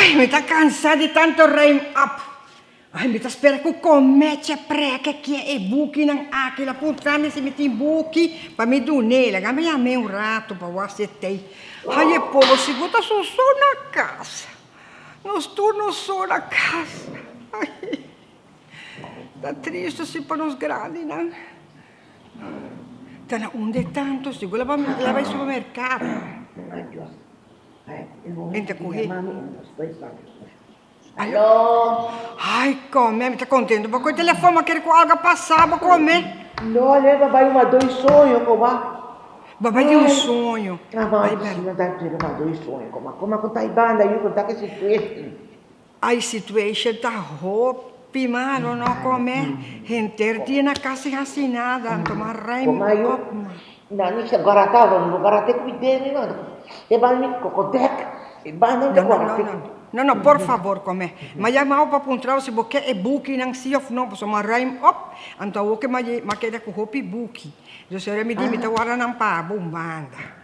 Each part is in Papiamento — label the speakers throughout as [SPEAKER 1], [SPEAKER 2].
[SPEAKER 1] Ai, mi ta cansa di tanto ruim op. Ai, mi ta spera cu comeche preke kie e bukinan aki. La puntra mi si mi tin buki pa mi dun'é. Laga mi yam'é un rato pa wak si e t'ei. Ai, e pobo sigur ta su so na casa. Nos tur nos so na casa. Ai, ta tristo si pa nos grandinan. Ta na unda e tanto sigur la bai supermercado. Enta coge.
[SPEAKER 2] Aló.
[SPEAKER 1] Ay, come, mi ta contento pa cu e telefon, ma kere cu algo a pasa bo come.
[SPEAKER 2] No, le babay un adoy soño coma.
[SPEAKER 1] Babay tin un soño.
[SPEAKER 2] Ay, pero. No ta tin un adoy soño coma. Coma cu ta e banda yu cu ta ki situation.
[SPEAKER 1] Ay, situation ta hopi malo no come. Henter dia na cas sin haci nada, anto ma ruim op.
[SPEAKER 2] Nani sa garata, no garate ku mi no. E banda mi kokodek, e banda mi
[SPEAKER 1] No, no, no, no. No, no, por favor, kome. Mi a yamao pa puntrao si bo ke e bukinan si of no, pasobra mi a ruim op, anto awor ke mi a keda ku hopi buki. Dus ora mi di mi ta warda nan pa bo un banda.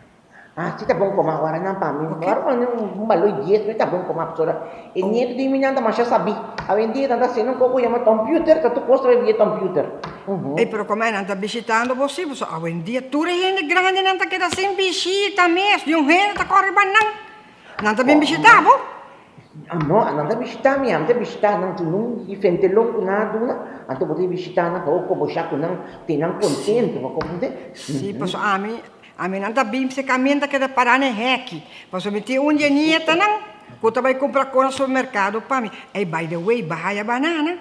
[SPEAKER 2] Ah, si ta bon koma, wara nan pa mi. Wara pa mi un baloi dies mi ta bon koma, pasobra e nieto di mi nan ta masha sabí. Awendia nan ta hasiendo un kos ku yama computer, ta tur kos ta bai via computer.
[SPEAKER 1] Ey, pero kome nan ta bishitando bo si, pasobra awendia tur e hende grandi nan ta keda sin bishita mes, niun hende ta kore riba nan. Nan ta bin bishita bo?
[SPEAKER 2] No, nan ta bishita mi, ami ta bishita nan, tin un diferente lon ku nan a duna, anto bo ta bishita nan pa bo kobosha ku nan, tene nan kontento, bo komprende?
[SPEAKER 1] Si, pasobra ami, Ami nan ta bin p'e kaminda keda pará n'e hèki, pasobra mi tin un di e nietanan ku ta bai kumpra kos na supermerkado pa mi. Ey, by the way, bo haya banana?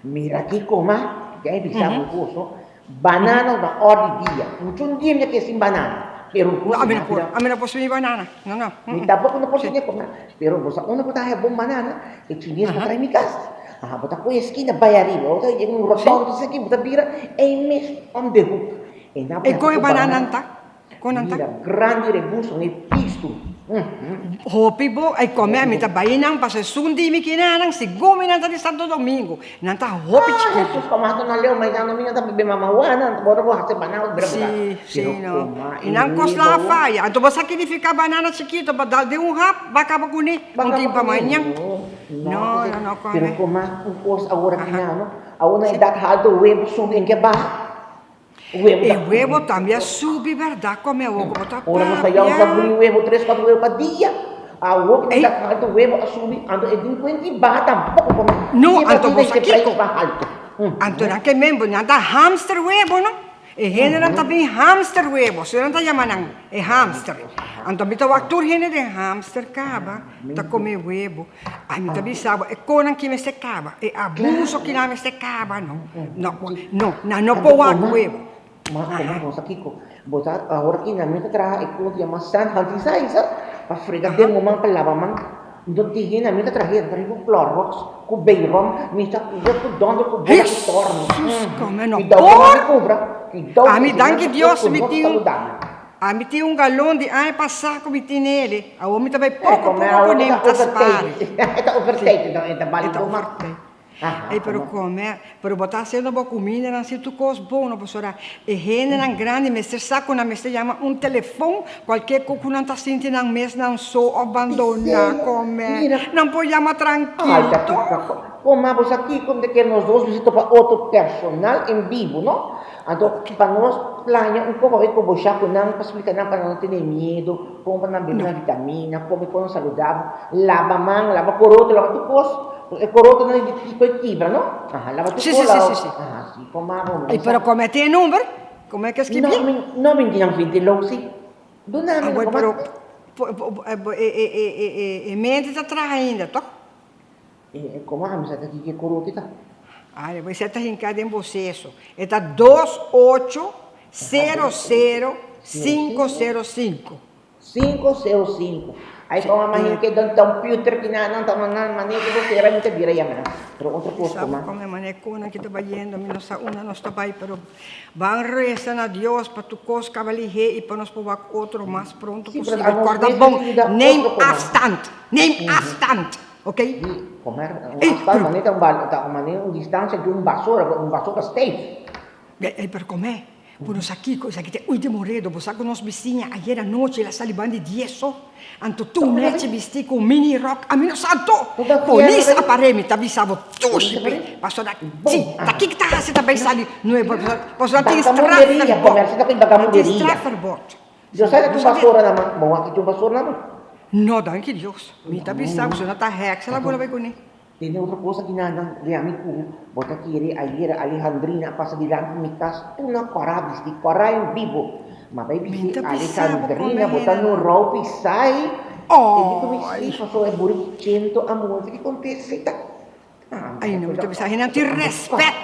[SPEAKER 2] Mira kiko, ma, ya e bisa bo kos, no? Banana na òrdi dia. Muchu un dia mi a keda sin banana, pero
[SPEAKER 1] No, ami no por, ami no por sin banana. No, no.
[SPEAKER 2] Mi tampoko no por sin e kos, pero bo sa unda bo ta haya bon banana? E chines ku trae mi kas. Aha, bo ta kohe eskina bai ariba, bo ta yega un rotonde esaki, bo ta bira ei mes om de hoek.
[SPEAKER 1] E kon e bananan ta? Kon nan ta?
[SPEAKER 2] Mira grandi rebuso n'e pistu.
[SPEAKER 1] Hopi bo e kome ami ta bai nan pasobra esun di mi kinanan segun mi nan ta di Santo Domingo nan ta hopi chikitu.
[SPEAKER 2] Ah Jesus koma ta na leu ma nan mi nan ta bebe mamawana ora bo hasi banana bo bira
[SPEAKER 1] Si si no i nan kos la a faya anto bo sa kinifica banana chikitu bo dal den un hap bo a kaba kune un tin pa mañan no no no kome.
[SPEAKER 2] Pero koma un kos awor aki nan no awor na edat halto webo subi en ke baha.
[SPEAKER 1] E webo tambe a subi berdad come awor cu bo ta papia.
[SPEAKER 2] Ora nos ta yong nos ta buli webo tres cuatro webo pa dia. Awor cu ta halto webo a subi anto e din cuenta y baha tampoco come.
[SPEAKER 1] No anto bo sa kico. Anto nan ke men nan ta hamster webo no. E hendenan ta bin hamster webo asina nan ta yama nan e hamster. Anto mi ta wak tur hende den hamster caba ta come webo. Ay mi ta bisa bo e konan ki mester kaba, e abuso ki nan mester kaba no, no, no, nan no por wak webo.
[SPEAKER 2] Ma koma bo sa kiko, bo sa awor aki nan mi ta traha e kos yama san hantisaisa pa frega den bo man pa laba man, nto tin hende mi ta traha e ta riba kloroks ku beiron mi sa kuda ku dònder ku bola ku tòrno.
[SPEAKER 1] Hesus kome no por, ami danki Dios mi tin. Ami tin un galon di aña pasá ku mi tin nele, awor mi ta bai poko poko ku ne, mi ta spari.
[SPEAKER 2] E ta overtijd dan, e ta bali bo mas.
[SPEAKER 1] Ey, pero kome, pero bo ta hasiendo bo kumindanan si tur kos bon no, pasobra e hendenan grandi mester sa ku nan mester yama un telefon kualke kos ku nan ta sinti nan mes nan so òf bandoná, kome, nan por yama trankil toch.
[SPEAKER 2] Koma bo sa kiko mi ta kere nos dos bisita pa otro personal en bibo no. Anto pa nos plania un poko e kobosha ku nan pa splika nan pa nan no tene miedu, kon pa nan bebe nan vitamina, kome kon saludabel, laba man, laba koroto, laba tur kos, e koroto nan di kiko e kibra no, aha laba tur kos, laba, aha si koma bo
[SPEAKER 1] no. Pero kome tin e number? Kome ke skibi?
[SPEAKER 2] No mi no mi tin nan vinti lou si. Duna mi no
[SPEAKER 1] koma. Pero e mente ta traha ainda toch?
[SPEAKER 2] E koma ami sa ta kiko e koroti ta.
[SPEAKER 1] Ay, bo esei ta hinká den bo seso. E ta dos ocho sero sero sinku sero sinku.
[SPEAKER 2] Sinku sero sinku. Ay koma mi a hinka den computer ki nan ta nan manera ku bo sera mi ta bira yama nan. Pero otro kos
[SPEAKER 1] koma. Sabi kome manera e konan ki ta bayendo mi no sa unda nos ta bai pero ban resa na Dios pa tur kos kaba lihé i pa nos por wak otro mas pronto posibel. Kòrda bon, neem afstand, neem afstand. Ok.
[SPEAKER 2] Di comer un afstand manera ta un ba ta manera un distancia di un basura un basura stijf.
[SPEAKER 1] Ey pero come. Bo no sa kiko, esaki ta e ultimo redo. Bo sa ku nos bisiña ayer anochi el a sali banda di dies so. Anto tur mechi bisti ku mini ròk. Ami no sa anto. Polis a par'é, mi ta bisa bo dushi p'e. Pasobra si, ta kiko ta hasi ta bai sali nuevo. Pasobra nan tin strafverbod. Nan tin strafverbod. No, danki Dios. Mi ta bisa bo, si no ta hèks el a bula bai kuné.
[SPEAKER 2] Tene otro cosa ki nan nan di ami ku bo ta kere ayera Alejandrina a pasa dilanti di mi kas tur na kòrá bisti kòrá en bibo ma bai bisti Alejandrina bo ta no rou pisai e di ku mi si pasobra e buri chento a muri ta ki konteste ta
[SPEAKER 1] Ay no mi ta bisa nan tin respet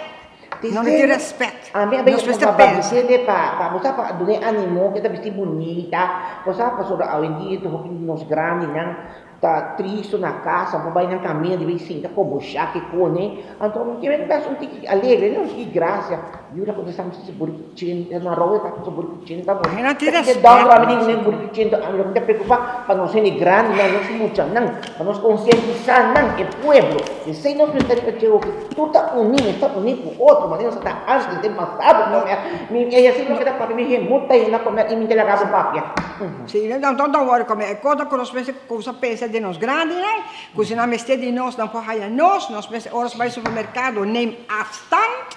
[SPEAKER 1] nan no tin respet
[SPEAKER 2] Ami a bai bisende pa pa bo sa pa dun'e animo ke ta bisti bunita bo sa pasobra awendia ta hopi nos grandinan Ta tristo na casa, bo bai na camina di bai sinta como shaki cone, anto mi kier bes un tiki alegre, no un tiki gracia, Yura cu ta sa mi si buri chenta, na roe ta cu buri chenta bo,
[SPEAKER 1] Nan tin
[SPEAKER 2] ta
[SPEAKER 1] respet
[SPEAKER 2] down ami di ne buri chenta, ami lo ta preocupa pa nos hende grandi nan, nos muchanan, pa nos concientisa nan, e pueblo, esey nos mester riba dje hopi, tur ta uni, mester uni cu otro, manera nos ta antes den pasado,
[SPEAKER 1] No.
[SPEAKER 2] mi ey asina lo keda papia, mi hemut ta yena come y mi ta laga bo papia.
[SPEAKER 1] Si, nan don't worry come, e cosa cu nos mester Cosa pensa den nos grandinan, cu si nan mester di nos, nan por haya nos, nos mester ora nos bai supermercado neem afstand,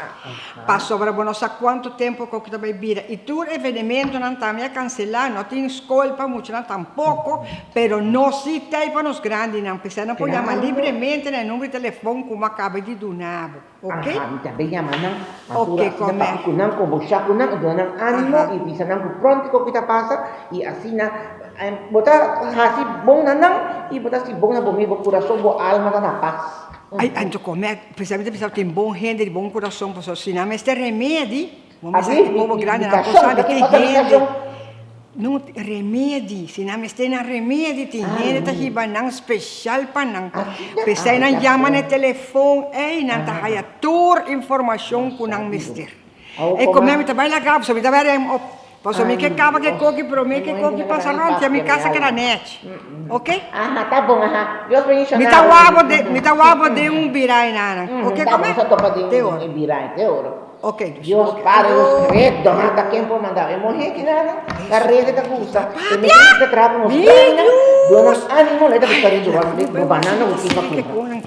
[SPEAKER 1] pasobra bo no sa cuanto tempo cu ta bai bira y tur evenementonan tambe a cancela, no tin scol pa muchanan tampoco, pero nos si ta ey pa nos grandinan, p'esei nan por yama libremente na e numero di telefon cu mi a caba di duna bo. Ok.
[SPEAKER 2] Aha, mi tambe yama nan, anto ora asina papia ku nan, kombosha ku nan, duna nan ánimo i bisa nan ku pronto kiko ta pasa i asina bo ta hasi bon na nan i bo ta hasi bon na bo mes, bo kurason, bo alma ta na pas.
[SPEAKER 1] Ai, anto kome, p'esei mi ta bisa tin bon hende di bon kurason, pasobra si nan mester remedi, Bo mester di pobo grandi nan por sabi tin hende no remedi si nan mester nan remedi tin hende ta hiba nan special pa nan pesey nan yama na e telefon ey nan ta haya tur informacion cu nan mester e come mi ta bay laga pasobra mi ta bay rem op pasobra mi ke caba ke koki prome ke koki pasa rond ya mi casa keda nech ok mi ta wak bo mi ta wak bo den un biray nan ok come te ora. Ok,
[SPEAKER 2] Dios Padre nos credo ha ta ken por manda e muher ki nana ta rede ta gusta e mi ta traha ku nos gana duna nos animo lei ta busca riba bo banana ku kipa kumpra.